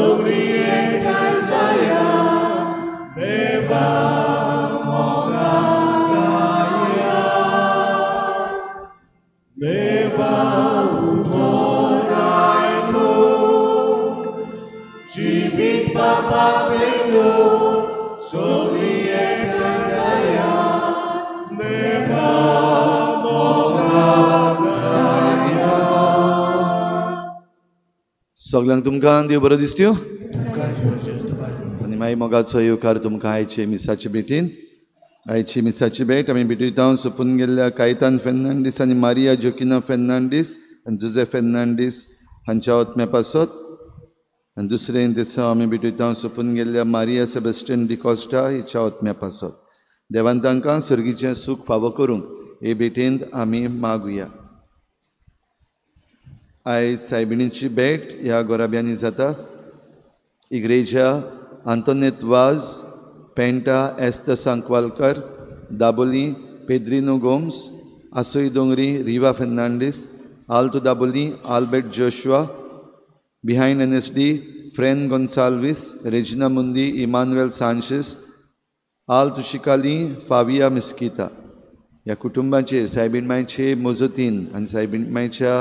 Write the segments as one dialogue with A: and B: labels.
A: सगळीं एकठांय जाया, देवा मोगान गाया. देवा उठोन आयकूं, जिवीत बापाक भेटूं, सगळीं एकठांय जाया, देवा मोगान गाया.
B: सगळ्यांक तुमकां देव बरो दिसत्यो आनी मागीर मोगाचो येवकार तुमकां आयचे मिसाचे भेटीन. आयची मिसाची भेट आमी भेटयता सोंपून गेल्ल्या कायतान फेर्नांडीस आनी मारिया जोकिना फेर्नांडीस आनी जुजे फेर्नांडीस हांच्या आत्म्या पासत. आनी दुसरें दिसा आमी भेटयता सोंपून गेल्ल्या मारिया सेबेस्टियन डिकॉस्टा हिच्या आत्म्या पासत. देवान तांकां सर्गीचें सूख फावो करूंक हे भेटेंत आमी मागुया. आयज सायबिणीची भेट ह्या गोराब्यांनी जाता. इग्रेजा आंतोनेत वाज, पेंटा एस्त सांकवालकर, Dabolim पेद्रिनो Gomes, आसोई Dongri, Riva Fernandes, Alto Dabolim, Albert Joshua, behind NSD Fren Gonsalves, Regina Mundi, Emmanuel Sanches, Alto Chicalim, Favia Mesquita. ह्या कुटुंबाचेर सायबीण मायचे मजतीन आनी सायबीण मायच्या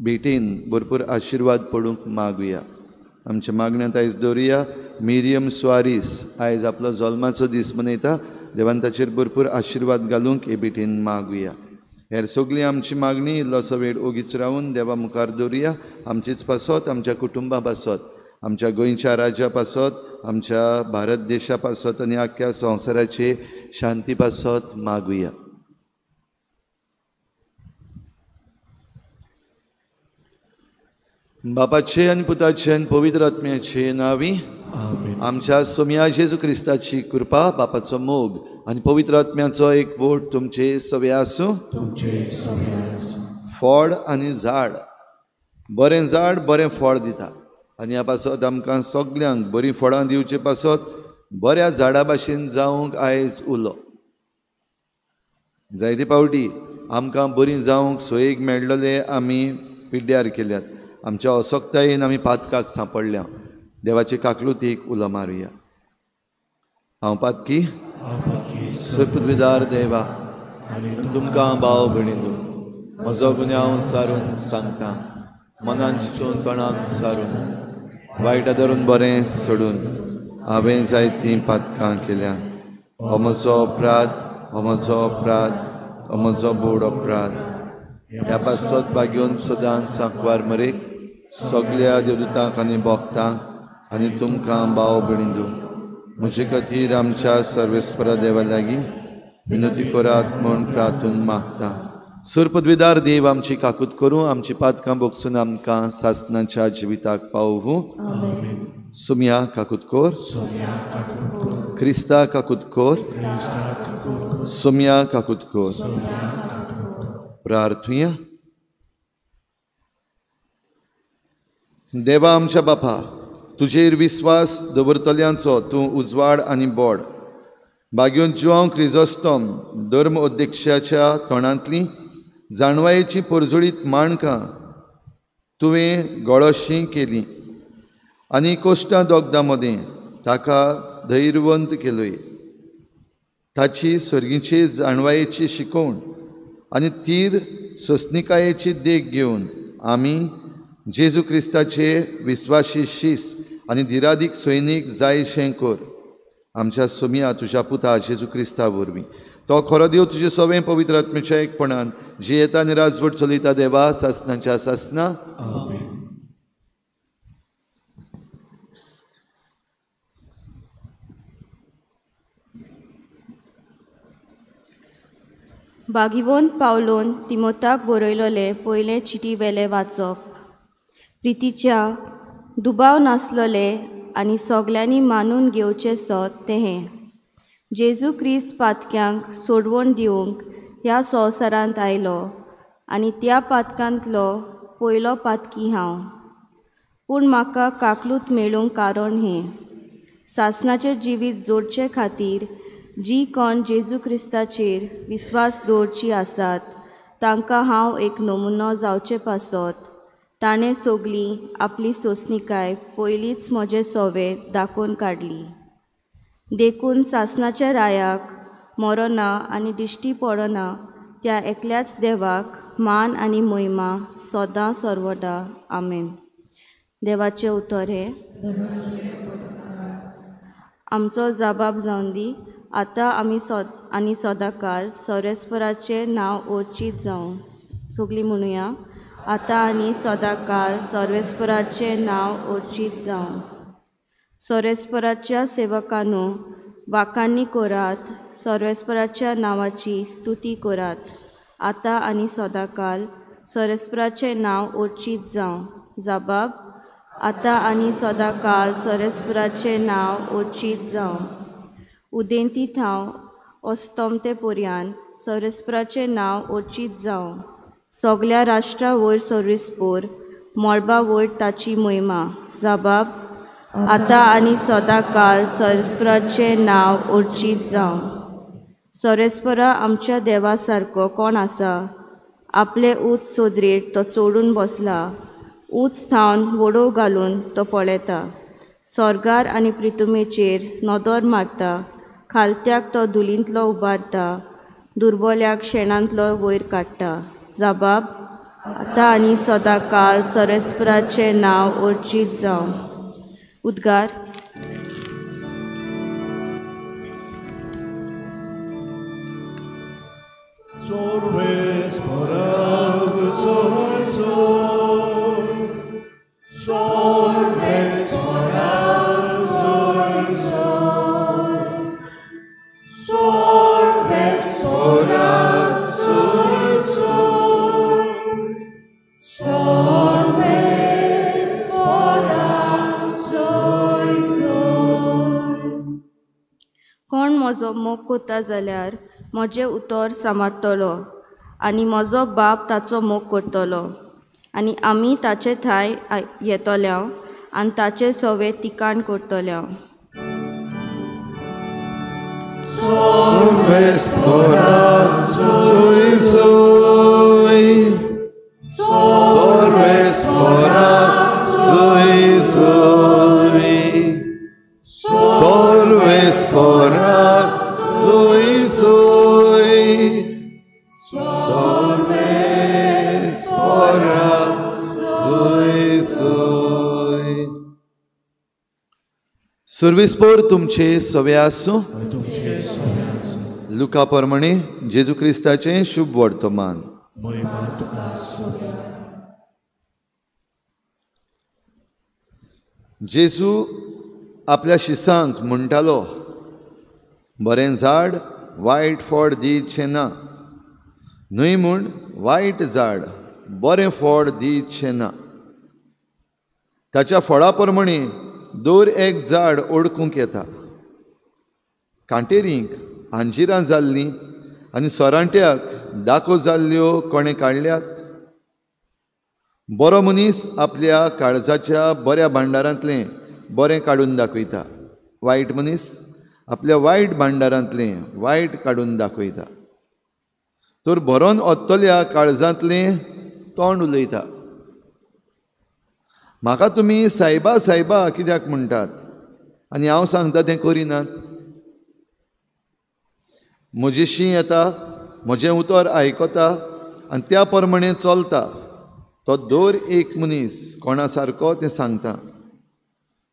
B: भेटीन भरपूर आशिर्वाद पडूंक मागुया. आमच्या मागण्यांत आयज दवरुया मिरियम स्वारीस आयज आपलो जल्माचो दीस मनयता. देवान ताचेर भरपूर आशिर्वाद घालूंक हे भेटीन मागुया. हेर सगळी आमची मागणी इल्लोसो वेळ ओगीच रावन देवा मुखार दवरुया. आमचीच पासत, आमच्या कुटुंबा पासत, आमच्या गोंयच्या राज्या पासत, आमच्या भारत देशा पासत आनी आख्ख्या संवसाराचे शांती पासत मागुया. बापाचे आनी पुताचे आनी पवित्र आत्म्याचे नांवी आमच्या सोम्या जेजू क्रिस्ताची कृपा, बापाचो मोग आनी पवित्र आत्म्याचो एक वोट तुमचे सवे आसूं. फळ आनी झाड, बरें झाड बरें फळ दिता आनी ह्या पासत आमकां सगल्यांक बरीं फळां दिवचे पासत बऱ्या झाडा भाशेन जावंक आयज उलो. जायते पावटी आमकां बरीं जावंक सोयेक मेळ्ळले आमी पिड्ड्यार केल्यात. आमच्या असक्तायेन आमी पातकाक सांपडल्या. देवाचे काकलुतीक उलो मारुया. हांव पातकी सपदविदार देवा, तुमकां भाव भयणींनो म्हजो गुन्यांव सारून सांगता. मनान चिंतून तोंडान सारून वायट धरून बरें सोडून हांवें जायतीं पातकां केल्या. हो म्हजो अपराध, हो म्हजो अपराध, हो म्हजो बोड अपराध. ह्या पासत भाग्योन सदांच सांकवार मरेक सगल्या देवदूतांक आनी भक्तांक आनी तुमकां भाव भयणींनो म्हजे खातीर आमच्या सर्वेस्परा देवा लागीं विनोती करात म्हूण प्रार्थून मागता. सुरपदविदार देव आमची काकूत करूं, आमची पातकां भोगसून आमकां सासनाच्या जिविताक पावोवूं. सुम्या काकूत कोर, क्रिस्ता काकूत कोर, सुम्या काकूत कोर. प्रार्थुया. देवा आमच्या बापा, तुजेर विस्वास दवरतल्यांचो तूं उजवाड आनी बोड. बाग्योन जुआंव क्रिजोस्तोम धर्म अध्यक्षाच्या तोंडांतली जाणवायेची परजळीत माणकां तुवें गळोशी केली आनी कोश्टां दोगदां मदें ताका धैर्यवंत केलोय. ताची सर्गीची जाणवायेची शिकोवण आनी तीर सोंसणिकायेची देख घेवन आमी जेजू क्रिस्ताचे विस्वाशी शीस आनी धीरादीक सैनीक जायशें कर. आमच्या सोमिया तुज्या पुता जेजू क्रिस्ता वरवीं तो खरो देव तुजे सवें पवित्र आत्म्याच्या एकपणान जियेता आनी राजवट चलयता देवा सासनाच्या सासना.
C: बागिवोन पावलोन तिमोताक बरयलोलें पयलें चिटी वेलें वाचप. प्रितीच्या दुबाव नासलोले आनी सगल्यांनी मानून घेवचें सत तें हें, जेजू क्रिस्त पातक्यांक सोडवण दिवंक ह्या संवसारांत आयलो आनी त्या पातकांतलो पयलो पातकी हांव. पूण म्हाका काकलूत मेळूंक कारण हें, सासनाचें जिवीत जोडचे खातीर जी कोण जेजू क्रिस्ताचेर विस्वास दवरची आसात तांकां हांव एक नमुनो जावचे पासत ताणें सगली आपली सोंसणीकाय पयलींच म्हजे सोवे दाखोवन काडली. देखून सासणाच्या रायाक मरना आनी दिश्टी पडना त्या एकल्याच देवाक मान आनी महिमा सदां सर्वदा. आमेन. देवाचें उतर हें आमचो जबाब जावन दी. आतां आमी आनी सदांकाल सर्वेस्पराचें नांव ओचीत जावं. सगलीं म्हणुया, आतां आनी सदांकाल सर्वेस्पराचें नांव ओचीत जावं. सर्वेस्पराच्या सेवकांनो वाकांनी करात, सर्वेस्पराच्या नांवाची स्तुती करात. आतां आनी सदांकाल सर्वेस्पराचें नांव ओचीत जावं. जबाब, आतां आनी सदांकाल सर्वेस्पराचें नांव ओचीत जावं. उदेंती थाव अस्तमते पर्यान सर्वेस्पराचें नांव ओचीत जावं. सगल्या राष्ट्रा वयर सर्वेस्पोर, मळबा वयर ताची महिमा. जबाब, आतां आनी सदांकाल सर्वेस्पराचें नांव ओचीत जावं. सर्वेस्परा आमच्या देवा सारको कोण आसा? आपले ऊंच सोदरेर तो चडून बसला, ऊंच थावन वडोव घालून तो पळयता. स्वर्गार आनी प्रितुमेचेर नदर मारता, खालत्याक तो धुलींतलो उबारता, दुर्बोल्याक शेणांतलो वयर काडटा. जबाब, आतां आनी सदांकाल सर्वेस्पराचें नांव ओचीत जावं. उद्गार. कोण म्हजो मोग करता जाल्यार म्हजें उतर सांबाळटलो आनी म्हजो बाप ताचो मोग करतलो आनी आमी ताचे ठांय येतले आनी ताचे सवे तिकाण करतले.
B: सर्वेस्पोर तुमचे सवे आसूं. लुका प्रमाणे जेजू क्रिस्ताचें शुभ वर्तमान. जेजू आपल्या शिसांक म्हणटालो, बरें झाड वायट फळ दिचें ना, न्हय म्हूण वायट झाड बरें फळ दिचें ना. ताच्या फळा प्रमाणे दर एक झाड ओळखूंक येता. कांटेरींक आंजिरां जाल्लीं आनी सोरांट्याक दाको जाल्ल्यो कोणें काडल्यात? बरो मनीस आपल्या काळजाच्या बऱ्या भांडारांतलें बरें काडून दाखयता, वायट मनीस आपल्या वायट भांडारांतलें वायट काडून दाखयता. तर भरोन ओत्तल्या काळजांतलें तोंड उलयता. म्हाका तुमी सायबा सायबा कित्याक म्हणटात आनी हांव सांगता तें करिनात? म्हजेशी येता, म्हजें उतर आयकता आनी त्या प्रमाणे चलता तो दर एक मनीस कोणा सारको तें सांगता.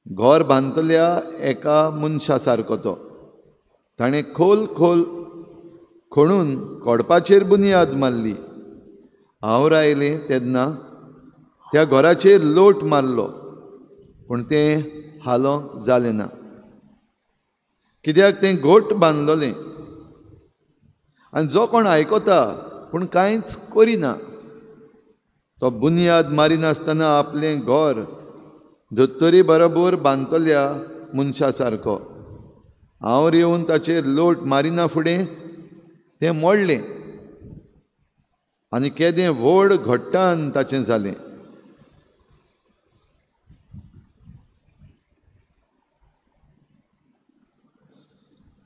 B: घर बांदतल्या एका मनशा सारको तो. ताणें खोल खोल खणून कोडपाचेर बुन्याद मारली. हांव रायलें तेन्ना त्या घराचेर लोट मारलो, पूण तें हालोवंक जालें ना, कित्याक तें घोट बांदलोलें. आनी जो कोण आयकता पूण कांयच करिना तो बुन्याद मारिनासतना आपलें घर धोत्तरी बरोबर बांदतल्या मनशा सारको. हांव येवन ताचेर लोट मारिना फुडें तें मोडलें आनी केदें व्हड घट्टान ताचें जालें.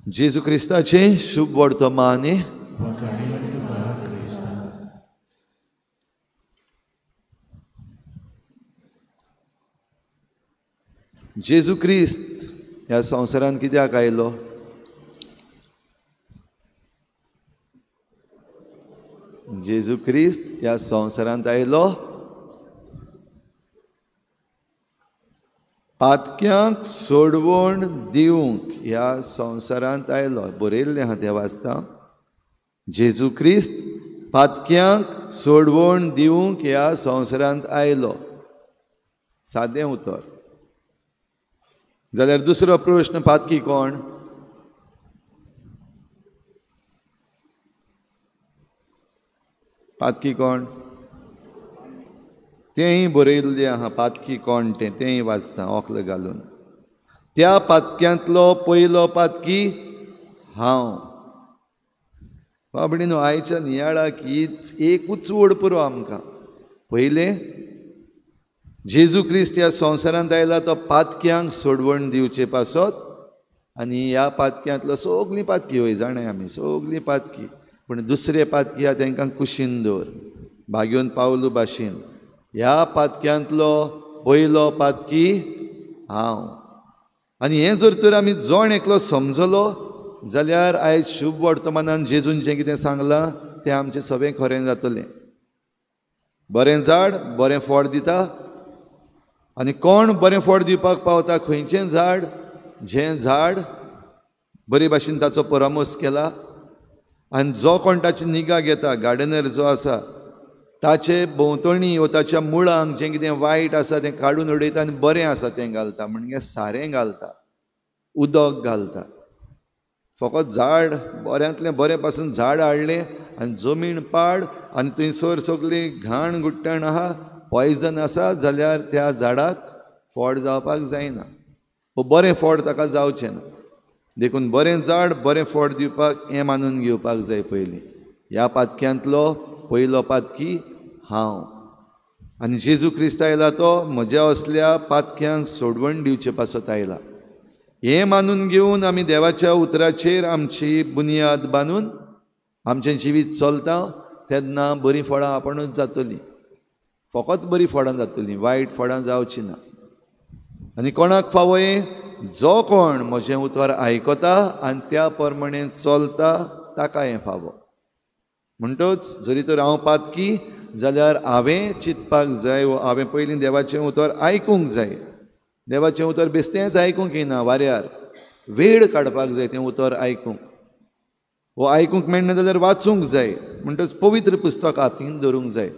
B: जेजू क्रिस्ताचें शुभ वर्तमान. जेजू क्रिस्त ह्या संवसारांत कित्याक आयलो? जेजू क्रिस्त ह्या संवसारांत आयलो पातक्यांक सोडवण दिवंक ह्या संवसारांत आयलो. बरयल्लें आहा तें वाचता. जेजू क्रिस्त पातक्यांक सोडवण दिवंक ह्या संवसारांत आयलो. सादें उतर. जाल्यार दुसरो प्रश्न, पातकी कोण? पातकी कोण? तेंय बरयल्लें आहा, पातकी कोण तें, तेंय वाचता ओकल घालून. त्या पातक्यांतलो पयलो पातकी हांव. बाबडी न्हू, आयच्या नियाळाक हीच एकूच वड पुरो आमकां. पयलें, जेजू क्रिस्त ह्या संवसारांत आयला तो पातक्यांक सोडवण दिवचे पासत. आनी ह्या पातक्यांतलो सगळीं पातकी वय जाणाय आमी, सगळीं पातकी. पूण दुसरे पातकी आहा तांकां कुशीन दवर, भाग्योन पावलू भाशेन. ह्या पातक्यांतलो पयलो पातकी हांव. आनी हें जर तर आमी जण एकलो समजलो जाल्यार आयज शुभ वर्तमानान जेजून जें कितें सांगलां तें आमचें सगळें खरें जातलें. बरें झाड बरें फळ दिता. आनी कोण बरें फळ दिवपाक पावता? खंयचें झाड? जें झाड बरे भाशेन ताचो परामर्श केला आनी जो कोण ताची निगा घेता, गार्डनर जो आसा ताचे भोंवतणी वो ताच्या मुळांक जें कितें वायट आसा तें काडून उडयता आनी बरें आसा तें घालता. म्हणजे सारें घालता, उदक घालता. फकत झाड बऱ्यांतलें बरें पासून झाड हाडलें आनी जमीन पाड आनी थंयसर सगळी घाण गुट्टण आहा, पॉयजन आसा, जाल्यार त्या झाडाक फळ जावपाक जायना वो बरें फळ ताका जावचें ना. देखून बरें झाड बरें फळ दिवपाक हें मानून घेवपाक जाय पयलीं. ह्या पातक्यांतलो पयलो पातकी हांव. आनी जेजू क्रिस्त आयला तो म्हज्या असल्या पातक्यांक सोडवण दिवचे पासत आयला. हें मानून घेवन आमी देवाच्या उतराचेर आमची बुनियाद बांदून आमचें जिवीत चलता तेन्ना बरीं फळां आपणूच जातलीं. फकत बरीं फळां जातलीं, वायट फळां जावचीं ना. आनी कोणाक फावो हें? जो कोण म्हजें उतर आयकता आनी त्या प्रमाणे चलता ताका हें फावो. म्हणटच जरी तर हांव पातकी जाल्यार हांवें चिंतपाक जाय वो हांवें पयलीं देवाचें उतर आयकूंक जाय. देवाचें उतर बेश्टेंच आयकूंक येना, वाऱ्यार वेळ काडपाक जाय तें उतर आयकूंक. वो आयकूंक मेळना जाल्यार वाचूंक जाय. म्हणटच पवित्र पुस्तक हातीन धरूंक जाय.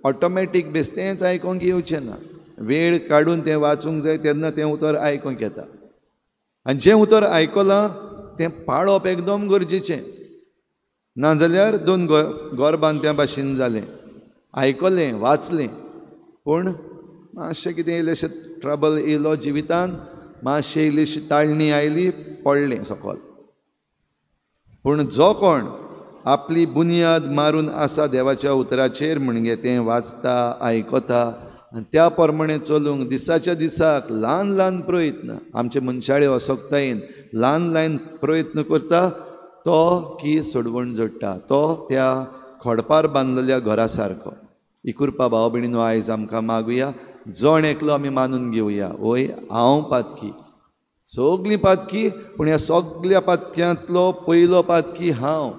B: ऑटोमॅटीक बेश्टेंच आयकूंक येवचें ना, वेळ काडून तें वाचूंक जाय, तेन्ना तें उतर आयकूंक येता. आनी जें उतर आयकलां तें पाळप एकदम गरजेचें. नाजाल्यार दोन घर बांदप्या भाशेन जालें, आयकलें वाचलें पूण मातशें कितें इल्लेशें ट्रबल येयलो जिवितान, मातशें इल्लीशी ताळणी आयली, पडलें सकल. पूण जो कोण आपली बुनियाद मारून आसा देवाच्या उतराचेर, म्हणजे तें वाचता आयकता आनी त्या प्रमाणे चलूंक दिसाच्या दिसाक ल्हान ल्हान प्रयत्न, आमचे मनशाळे असक्तायेन ल्हान ल्हान प्रयत्न करता तो की सोडवण जोडटा, तो त्या खडपार बांदलेल्या घरा सारको. ही कृपा भाव भयणीनो आयज आमकां मागुया. जण एकलो आमी मानून घेवया, वय हांव पातकी, सगळीं पातकी, पूण ह्या सगल्या पातक्यांतलो पयलो पातकी हांव.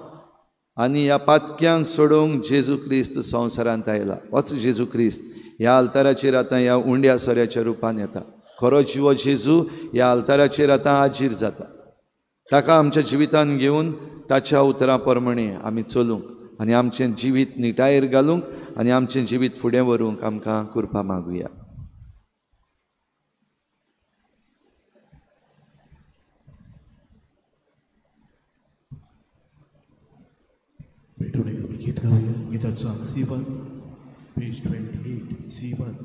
B: आनी ह्या पातक्यांक सोडोवंक जेजू क्रिस्त संवसारांत आयला. होच जेजू क्रिस्त ह्या आल्ताराचेर आतां ह्या उंड्या सोऱ्याच्या रुपान येता. खरो जिवो जेजू ह्या आल्ताराचेर आतां हाजीर जाता. ताका आमच्या जिवितान घेवन ताच्या उतरां प्रमाणे आमी चलूंक आनी आमचें जिवीत निटायेर घालूंक आनी आमचें जिवीत फुडें व्हरूंक आमकां कृपा मागुया.
A: भेटून एक आमी गीत गावया. गीताचो C1, page 28, C1.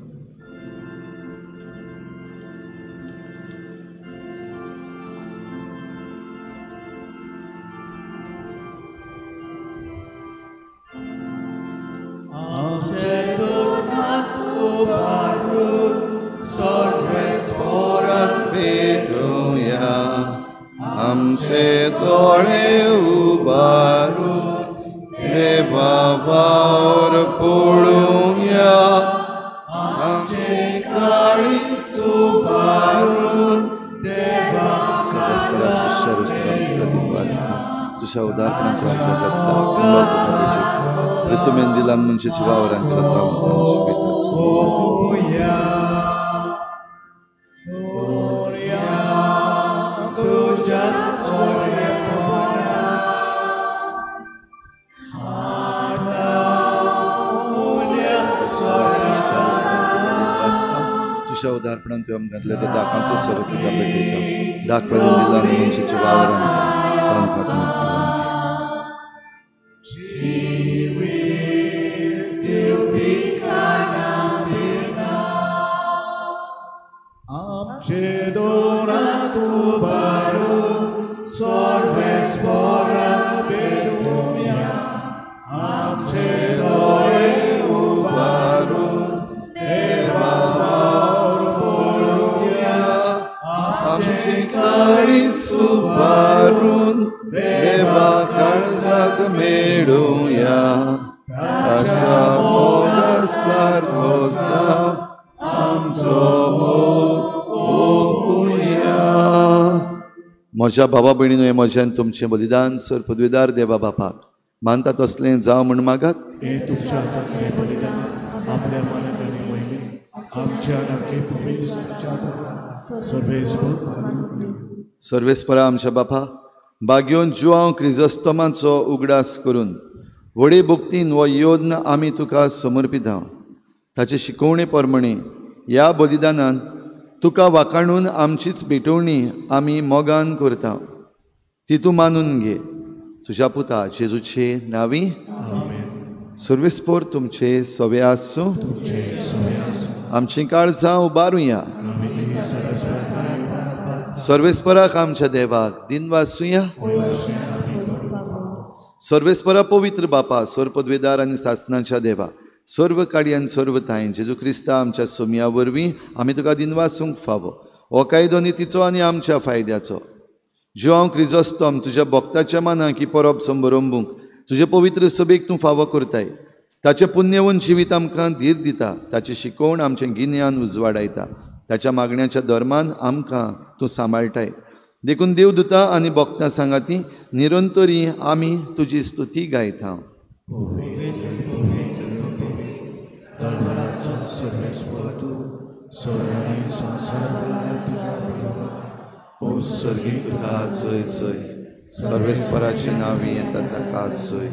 B: आमचे दोळे उबारून देवा वावर पळोवया, आमचे काळीज उबारून तुज्या उदारपणान तुवें दिला मनशाच्या वावरांत तुज्या उदारपणान तुवें आमकां दिल्या त्या दाकांचो सोरो तुका भेटयता. दाखवान दिला मनशाच्या वावरांत आमकां सुबारून देवा काळजाक मेळुया ताच्या मोगा सारको जावं आमचो मोग ओंपुया. म्हज्या भावा भयणीनो, हें म्हजें आनी तुमचें बलिदान सर पदवीदार देवा बापाक मानता तसलें जावं म्हूण मागात.
A: हें तुमच्या हातांतलें बलिदान आपल्या मानाक आनी मोहिमेक आमच्या
B: सर्वेस्परा आमच्या बापा बागयोन जुआंव क्रिजस्तमाचो उगडास करून व्हडे भक्तीन हो योद्न आमी तुका समर्पिता. ताचे शिकवणे प्रमाणे ह्या बलिदानान तुका वाखाणून आमचीच भेटवणी आमी मोगान करता, ती तूं मानून घे. तुज्या पुता जेजूचे नांवी. सर्वेस्पर तुमचे सवे आसूं. आमचीं काळजां उबारुया. सर्वेस्पराक आमच्या देवाक दिनवासुया. सर्वेस्परा पवित्र बापा, सर्वपदवेदार आनी सासनाच्या देवा, सर्व काडी आनी सर्व तांय जेजू क्रिस्ता आमच्या सोमया वरवीं आमी तुका दिनवासूंक फावो. हो कायदो नितीचो आनी आमच्या फायद्याचो. जुआंव क्रिजोस्तम तुज्या भक्ताच्या मानाक ही परब संबरंबूंक तुजे पवित्र सभेक तूं फावो करताय. ताचें पुण्यवंत जिवीत आमकां धीर दिता, ताची शिकवण आमचें गिन्यान उजवाडायता, ताच्या मागण्याच्या धर्मान आमकां तूं सांबाळटाय. देखून देवदूता आनी भक्तां सांगाती निरंतरी आमी तुजी स्तुती गायता. तुका जय जय. सर्वेस्पराची नांवी येता ताका जय.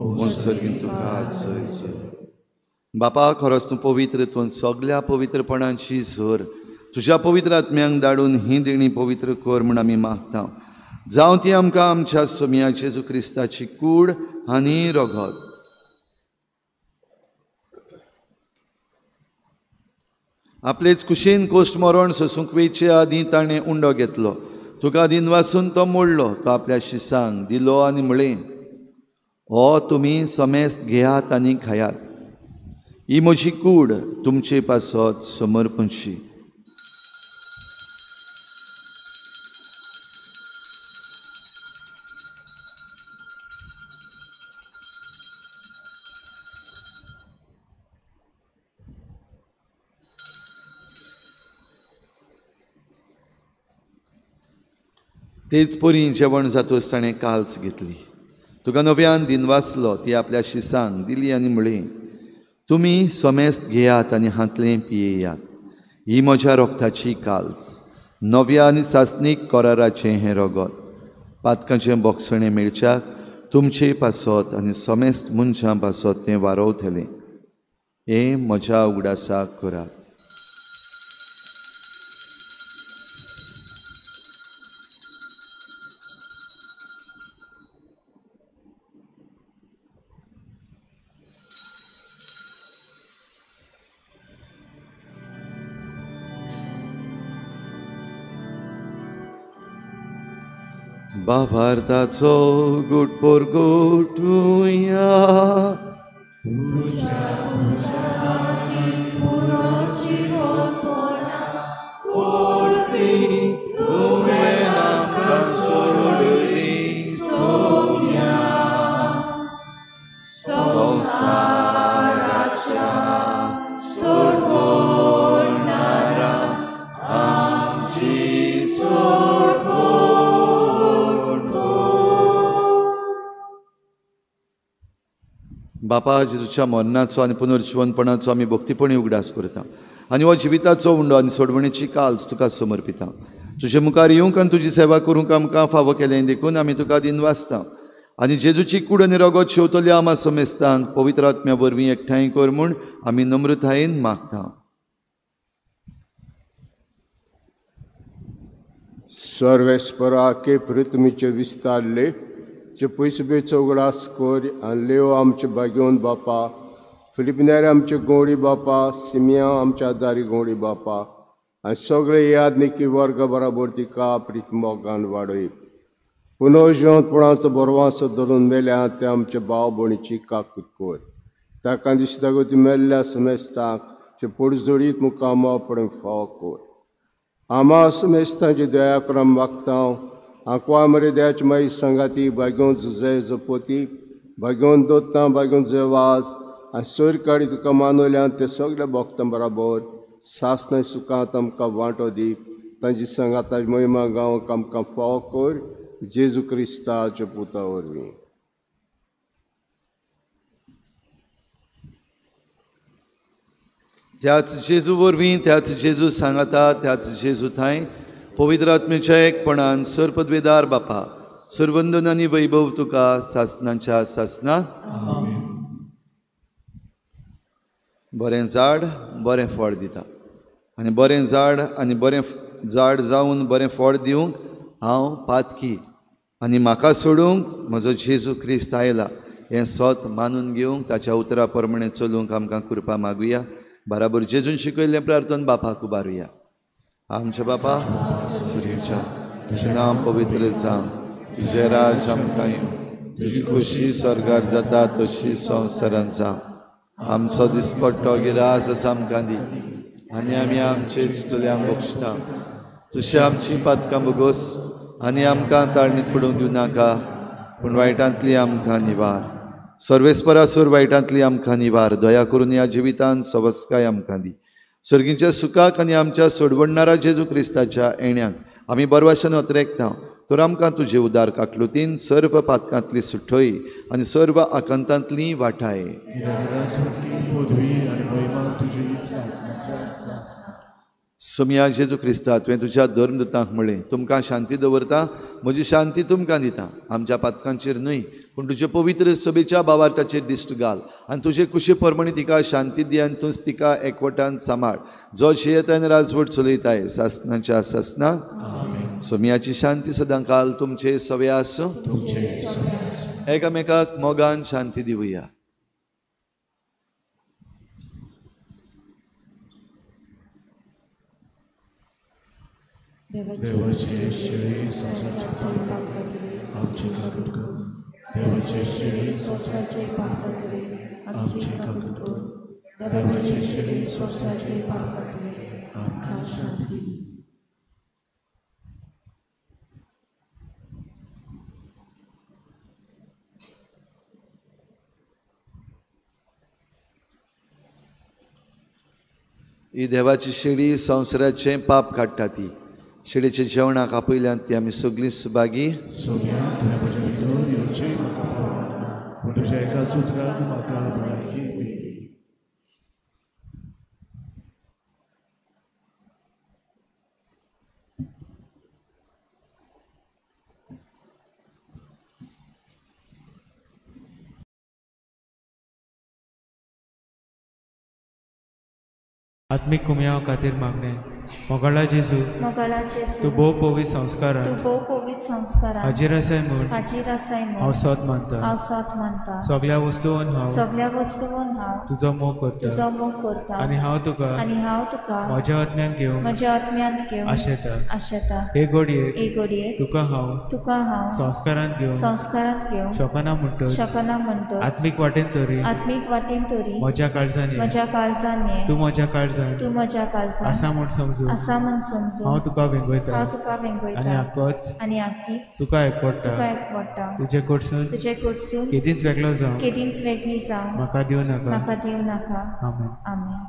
B: उत्सर्गीत तुका जय जय. बापा, खरोच तूं पवित्र, तूं सगल्या पवित्रपणाची झर. तुज्या पवित्र आत्म्यांक धाडून ही देणी पवित्र कर म्हूण आमी मागता. जावं ती आमकां आमच्या सोमया जेजू क्रिस्ताची कूड आनी रगत. आपलेच कुशीन कोश्ट मरण सोसूंक वेचे आदीं ताणें उंडो घेतलो. तुका दिनवासून तो मोडलो, तो आपल्या शिसांक दिलो आनी म्हळें, हो तुमी समेस्त घेयात आनी खायात, ही म्हजी कूड तुमचे पासत समर्पणशी. तेच परी जेवण जातूच ताणें काल्स घेतली, तुका नव्यान दिनवासलो, ती आपल्या शिसांक दिली आनी म्हळें, तुमी समेस्त घेयात आनी हांतलें पियेयात, ही म्हज्या रोगताची काल्स, नव्या आनी सासणीक कराराचें हें रगत, पातकाचें बोगसणें मेळच्याक तुमचे पासत आनी समेस्त मनशां पासत तें वारोवतलें. हें म्हज्या उगडासाक करात. भावार्थाचो गुट परगटुया. बापा, जेजूच्या मरणाचो आनी पुनर्जिवनपणाचो आमी भक्तीपणी उगडास करता आनी हो जिविताचो उंडो आनी सोडवणेची काल्स तुका समर्पिता. तुजे मुखार येवंक आनी तुजी सेवा करूंक आमकां फावो केलें देखून आमी तुका दिनवासता आनी जेजूची कूड आनी रगत शेवतल्या आमा समेस्तांक पवित्र आत्म्या वरवीं एकठांय कर म्हूण आमी नम्रतायेन मागता.
D: सर्वेस्पराके पृथ्वीचे विस्तारले जे पयसुबेचो उगडास कर आनी लेव आमचे भाग्योन बापा, फिलिपिनारे आमचे गोंडी बापा, सिमिया आमच्या आदारी गोंडी बापा आनी सगळे यादनिकी वर्ग बराबर तिका प्रीत मोगान वाडय. पुनर्जिवंतपणाचो बरवासो धरून मेल्या ते आमचे भाव भयणीची काकूत कर. ताका दिसता गो ती मेल्ल्या समेस्तांक जे पोडजोडीत मुखार मोपण फावो कर. आमा समेस्तांची दया क्रम वागता आंकवा मरे दयाची माई सांगाती भाग्योन जुजे जपोती भाग्योन दोत्ता भाग्योन जेवाज आनी सोयर काडी तुका मानवल्यान ते सगळे भोगता बराबर सासनाय सुखांत आमकां वांटो दी. तांची सांगाताची महिमा गांवक आमकां फावो कर जेजू क्रिस्ताच्या पुता वरवीं.
B: त्याच जेजू वरवीं, त्याच जेजू सांगाता, त्याच जेजू थांय पवित्र आत्म्याच्या एकपणान सर्पद्वेदार बापा सर्वंदन आनी वैभव तुका सासनाच्या सासना. बरें झाड बरें फळ दिता आनी बरें झाड आनी बरें झाड जावन बरें फळ दिवंक हांव पातकी आनी म्हाका सोडूंक म्हजो जेजू क्रिस्त आयला हें सत मानून घेवंक ताच्या उतरा प्रमाणे चलूंक आमकां कृपा मागुया. बराबर जेजून शिकयल्लें प्रार्थन बापाक उबारुया. आमच्या बापा सुर्याच्या तुजें नांव पवित्र जावं, तुजें राज आमकां येवं, तुजी खोशी स्वर्गार जाता तशी संवसारांत जावं. आमचो दिसपट्टो गिरास आसा आमकां दी आनी आमी आमचे चुकल्यांक बक्षता तुशी आमची पातकां भोगोस आनी आमकां ताळणीत पडूंक दिवं नाका, पूण वायटांतली आमकां निवार. सर्वेस्परासूर वायटांतली आमकां निवार. दया करून ह्या जिवितान सवस्काय आमकां दी. सर्गीच्या सुखाक आनी आमच्या सोडवणणारा जेजू क्रिस्ताच्या येण्याक आमी बरवाशन अत्रेकता तर आमकां तुजे उदार काकलुतीन सर्व पातकांतली सुठय आनी सर्व आकांतांतली वाठाय. सोमया जेजू क्रिस्ता, तुवें तुज्या धर्मदूतांक म्हळें, तुमकां शांती दवरता, म्हजी शांती तुमकां दिता. आमच्या पातकांचेर न्हय पूण तुजे पवित्र सभेच्या बावार्थाचेर दिश्ट घाल आनी तुजे कुशी प्रमाणे तिका शांती दी आनी तूंच तिका एकवटान सांबाळ, जो जियेता आनी राजवट चलयताय सासनाच्या सासना. सोमयाची शांती सदां काल तुमचे सवे आसूं. एकामेकाक मोगान शांती दिवया.
A: देवाचे शिळे संवसाराचे पाप कातले आमचे काकूत कर. देवाचे शिळे संवसाराचे पाप कातले आमचे काकूत कर. देवाचे शिळे संवसाराचे पाप कातले आमकां शांती दी.
B: ही देवाची शेळी संवसाराचें पाप काडटा. ती शेळीच्या जेवणाक आपयल्यान ती आमी सगळीं सुभागी.
A: सोम्या, तुवें म्हज्या भितर येवचें म्हाका फावना, पूण तुज्या एकाच उतरान म्हाका भलायकी मेळ्ळी.
E: आत्मीक कुमयाव खातीर मागणें. मोगाळा जेजू, तूं भोव पवित्र संस्कारान हाजीर आसाय म्हूण हांव सत मानता. सगळ्या वस्तून हांव तुजो मोग करता आनी हांव तुका म्हज्या आत्म्यान घेवंक आशेता. हे घडयेक तुका हांव संस्कारांत घेवंक शकना म्हणटच आत्मीक वाटेन तरी म्हज्या काळजान ये, तूं म्हज्या काळजान आसा म्हूण समजून हांव तुका वेंगयता आनी आकीच तुका एकवटा. तुजे कडसून केदींच वेगळो जावं म्हाका दिवं नाका. आमेन.
F: आमेन.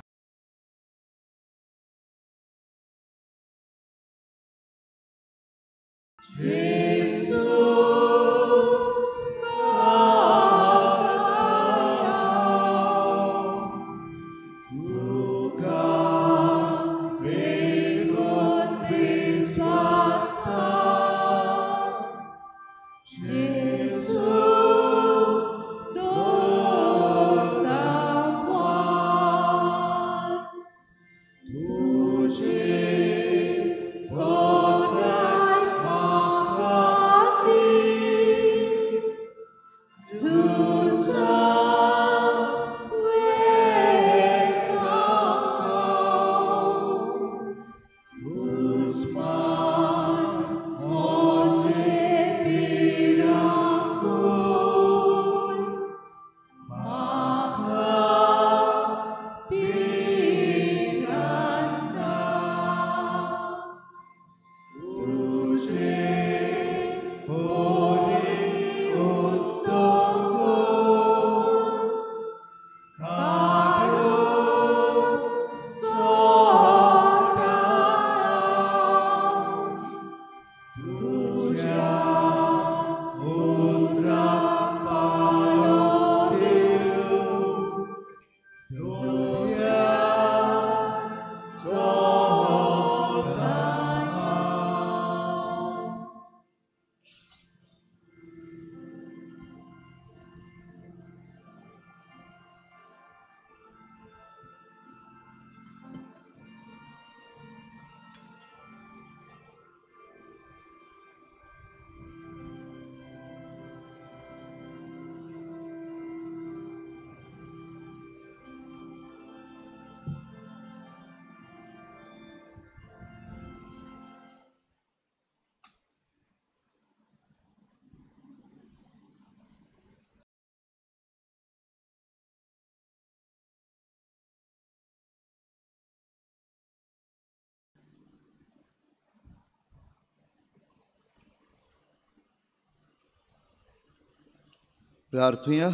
B: प्रार्थुया.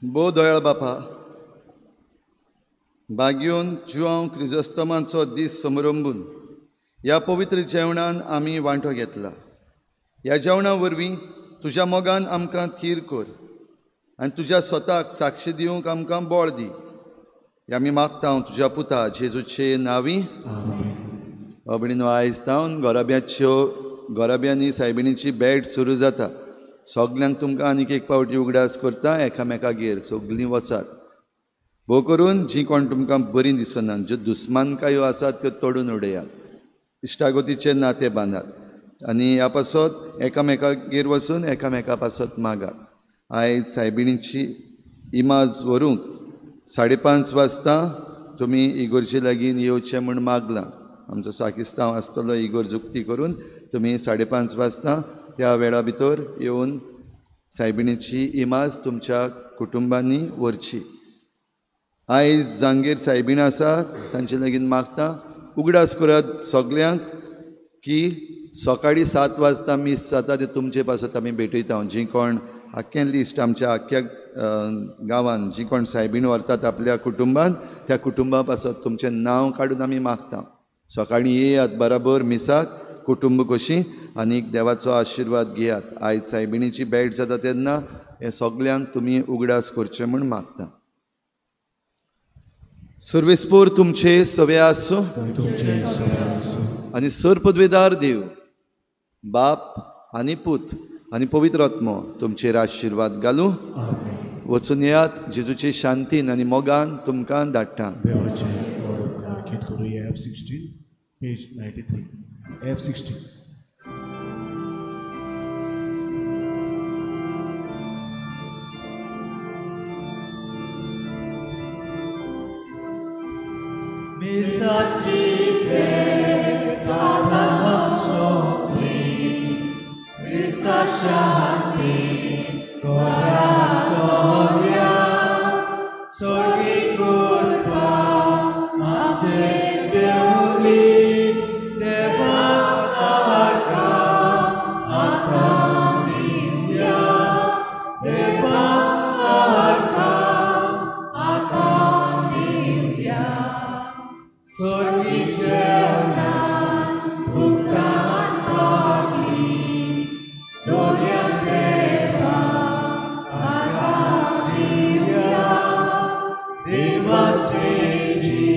B: भोव दयाळ बापा, बागयोन जुआंव क्रिजोस्तमाचो दीस समरंबून ह्या पवित्र जेवणान आमी वांटो घेतला. ह्या जेवणा वरवीं तुज्या मोगान आमकां थीर कर आनी तुज्या स्वताक साक्षी दिवंक आमकां बळ दी. हे आमी मागता तुज्या पुता जेजूचे नांवी. अबणीनो, आयज तावन गोराब्याच्यो गोराब्यांनी सायबिणीची भेट सुरू जाता. सगल्यांक तुमकां आनीक एक पावटी उगडास करता, एकामेकागेर सगलीं वचात. भोव करून जीं कोण तुमकां बरीं दिसना, ज्यो दुस्मानकायो आसात त्यो तोडून उडयात, इश्टागतीचें नातें बांदात आनी ह्या पासत एकामेकागेर वचून एकामेका पासत मागात. आयज सायबिणीची इमाज व्हरूंक 5:30 वाजता तुमी इगोर्जे लागीं येवचें म्हूण मागलां. आमचो साकिस्तांव आसतलो इगोर्ज उक्ती करून तुमी 5:30 वाजता त्या वेळा भितर येवन सायबिणीची इमाज तुमच्या कुटुंबांनी व्हरची. आयज जांगेर सायबीण आसा तांचे लागीं मागता, उगडास करात सगल्यांक की सकाळीं 7 वाजता मीस जाता ते तुमचे पासत आमी भेटयता. जीं कोण आख्खें लिस्ट आमच्या आख्ख्या गांवान जी कोण सायबीण व्हरतात आपल्या कुटुंबान, त्या कुटुंबा पासत तुमचें नांव काडून आमी मागता. सकाळीं येयात बराबर मिसाक कुटुंब कशी आनी देवाचो आशिर्वाद घेयात. आयज सायबिणीची भेट जाता तेन्ना हे सगल्यांक तुमी उगडास करचें म्हूण मागता. सर्वेस्पोर तुमचे सवे आसूं आनी सर पदवेदार देव बाप आनी पूत आनी पवित्र आत्मो तुमचेर आशिर्वाद घालूं. वचून येयात जेजूचे शांतीन आनी मोगान तुमकां धाडटा.
F: F16, page 93. F16.
A: Misaci pecata sopli, Christa shanti, corazonia, sorgi culpa, amce deuli, deva arca, atamiuia, deva arca, atamiuia. Sorgi ceuna, bukan pagi, dolia deva, arcadia, deva seji,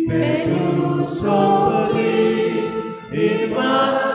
A: petu sopli, deva.